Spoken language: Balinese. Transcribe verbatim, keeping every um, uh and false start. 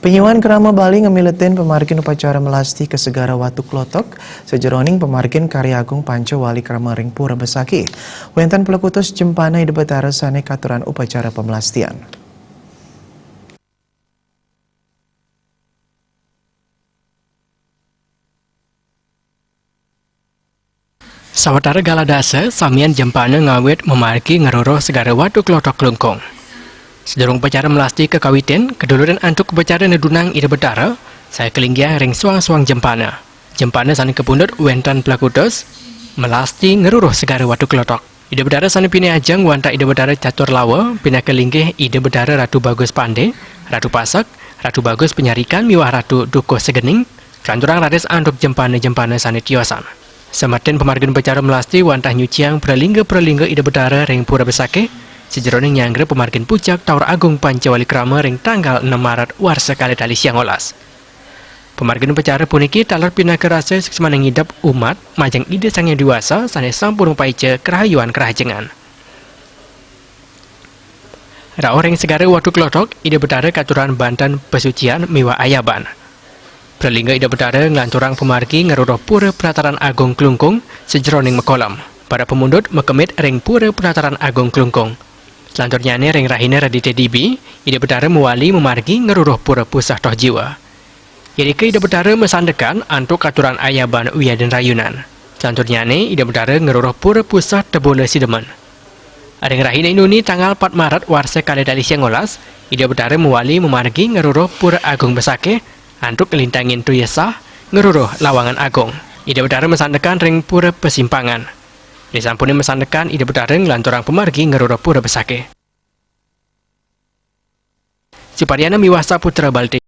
Penyuan Krama Bali ngemiletin pemargin upacara melasti ka Segara Watu Klotok, sajeroning pemargin Karya Agung Panca Wali Krama ring Pura Besakih. Wenten plekutus jempana Ida Betara sane katuran upacara pemelastian. Sawatara galah dasa, samian jempana ngawit mamargi ngruruh Segara Watu Klotok Klungkung. Sadurung upacara melasti kakawitin, kaduluran antuk upacara nedunang Ida Betara, sane kalinggihan ring soang-soang jempana. Jempana sane kapundhut wenten plekutus, melasti ngruruh Segara Watu Klotok. Ida Betara sane pinih ajeng wantah Ida Betara Catur Lawa, pinaka linggih Ida Betara Ratu Bagus Pande, Ratu Pasek, Ratu Bagus Penyarikan miwah Ratu Dukuh Segening, kalanturang raris antuk jempana-jempana sane tiosan. Semeton pamargin upacara melasti wantah nyuciang pralingga-pralingga Ida Betara ring Pura Besakih, sajeroning nyanggra pamargin pucak Taur Agung Panca Wali Krama ring tanggal enem Maret warsa kalih tali siang welas. Pamargin upacara puniki taler pinaka rasa suksmaning idep umat majeng Ida Sang Hyang Dwi Wasa sane sampun mapaica karahayuan karahajengan. Rauh ring Segara Watu Klotok, Ida Betara katuran banten pasucian miwah ayaban. Pralingga Ida Betara nglanturang pamargi ngruruh Pura Pelataran Agung Klungkung sajeroning makolam. Para pamundut makemit ring Pura Pelataran Agung Klungkung. Salanturnyane ring rahina Raditya Dibi, Ida Betara mawali mamargi ngruruh Pura Puseh Toh Jiwa. Irika Ida Betara masandekan antuk katuran ayaban wiadin rayunan. Salanturnyane Ida Betara ngruruh Pura Puseh Tebola Sidemen. Ring rahina Indune tanggal pat Maret warsa kalih tali siang welas, Ida Betara mawali mamargi ngruruh Pura Agung Besakih antuk nglintangin toya sah ngruruh Lawangan Agung. Ida Betara masandekan ring Pura Pasimpangan. Risampune masandekan, Ida Betara nglanturang pamargi ngruruh Pura Besakih. Suparyana miwah Saputra Bali.